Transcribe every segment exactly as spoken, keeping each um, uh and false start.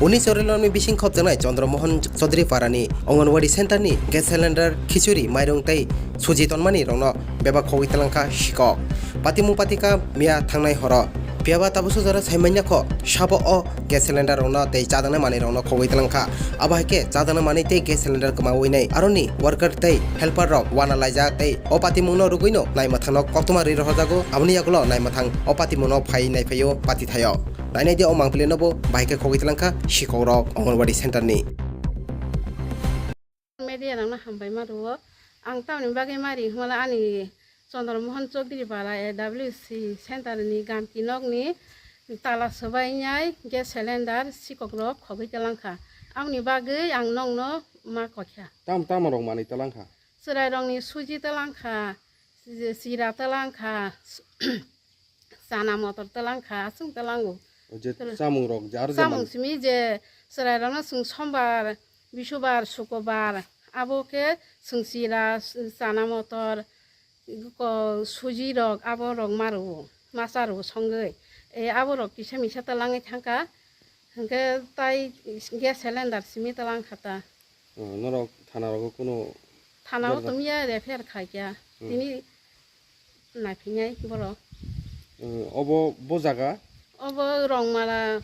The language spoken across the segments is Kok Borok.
Uni chorelomni bising khopjaknai Chandra Mohan Chaudhary Parani Anganwadi Center ni gas cylinder, khichuri, mairung tei suji tonmani rokno bebak khogwi talangkha sikok. Patimung patika miya thangnai horo. Phiyaba tabuksa jora saimanya kho sabo o gas cylinder rokno tei chajaknai manwi rokno khogwi talangkha. Abo hai khe chajaknai manwi tei gas cylinder kwmawi nai aroni worker tei helper rok wana laijak tei o patimungno rwgwino naimwthangno koktwma rwi rohorjago. Aboni yagulo naimwthang o patimungno phai naiphaio patithaio. Nainai di o mangpili no bo bahai khe khogwi talangkha sikok rok Anganwadi center ni. Media rokno hambai ma rwo. Ang tamoni bagwi mari hwnmale ani Chandra Mohan Chaudhary Para A W C center ni gamki nokni tala swbai nai gas cylinder sikok rok khogwi talangkha. Aboni bagwi ang nokno ma kokha. Tam tamo rok manwi talangkha? Chwrai rokni suji talangkha, chira talangkha, chana motor talangkha, aswng talango. O je Tala- chamung rok, je aro je Chamung man- simi je chwrai rokno chwng sombar, bisubar, sukobar, abo khe chwng chira, chana motor, ko suji rok, abo rok ma rwo, masa rwo songwi. E abo rok kisa misa talangwi thangkha, hwnkhe tai gas cylinder simi talangkha ta. O, norok thana rogo kuno Thana o Berajak. Tongya refer khaikya. Hmm. Tini naiphinai borok. Hmm, obo bo jaga? Obo Rongmala,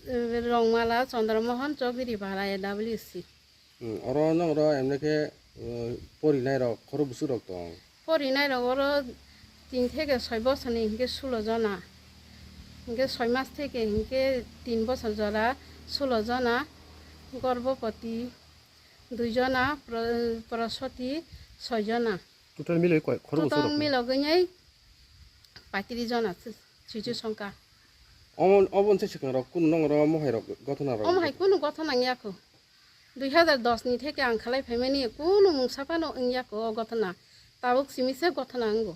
eh, Rongmala Chandra Mohan Chaudhary Bara A W C. Hmm, oro nong oro emne khe, eh, porinai rok, khoro busu rok tong? Porinai rok oro tin theke soi bosorni hinkhe sulo jona. Hinkhe soi mas theke hinkhe tin bosor jora sulo jona. Gorbopoti dui jona, pro-, prosoti soi jona. Total miloi koi khorok Total bosor rok? Milogwi nai paitris jona si-, sichu songkha. Omo, obo nse swkang rok kunu nong oro mohai rok gothona rok? Omo hai kunu gothona wngya kho. Dui hazar dos ni theke ang khalai phaimani kunu mungsa phano wngya kho o gothona. Tabuk simi se gothona wngo.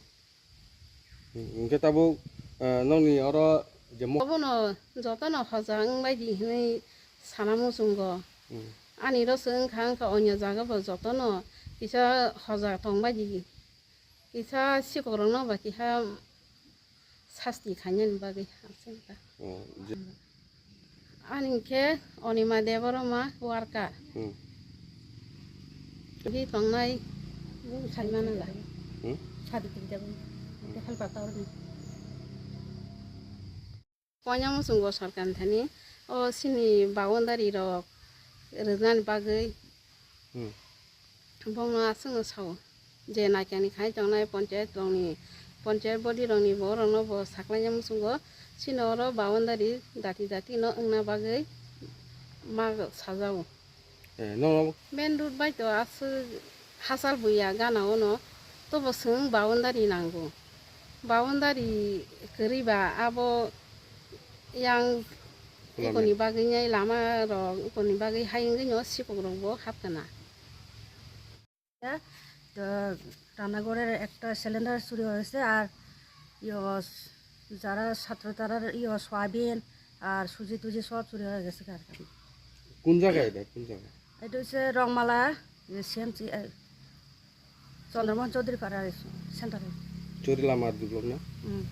Hmm, hwnkhe tabuk, eh, nokni oro je mo- Obono jotono hoja wngbai di hinwi sana muchungo. Hmm. Ani ro se wngkha, wngkha onyo jaga bo jotono kisa hoja tongbai di. Kisa sikok rokno ba kiha sasti khainani bagwi aswk wngkha. Oh, je- Ani khe Onima Debbarma worker. Hmm. Di tongnai bung saimano da. Hmm? Sadi tini jabo. Te helper ta orni. Konya muchungo sorkar thani o sini boundary rok rwnani bagwi. Hmm. Bongno aswkno sao, je naikani khai tongnai ponchayat rokni, ponchayat body rokni borokno bo saklaina muchungo, chini oro boundary dati dati no wngna bagwi ma sajao. Eh, no, no. Main road bai to aswk hachal buya gana ono, tobo chwng boundary nango. Boundary kwrwi ba abo yang Khulame. Ikoni bagwi nai lama rok, ikoni bagwi hai wngwi no sikok rok bo hapkana. তো রান্নাঘরের একটা সিলিন্ডার চুরি হয়েছে, আর ইয়ো, যারা ছাত্র তারার ইয়ো, সয়াবিন আর সুজি টুজি সব চুরি হয়ে গেছে আর কি। কোন জায়গায় এটা? কোন জায়গায়? এটা হচ্ছে রংমালা, সিএমসি, চন্দ্রমোহন চৌধুরী পাড়ার সেন্টারে। চৌধুরী লামার দুর্লভ না? হুম।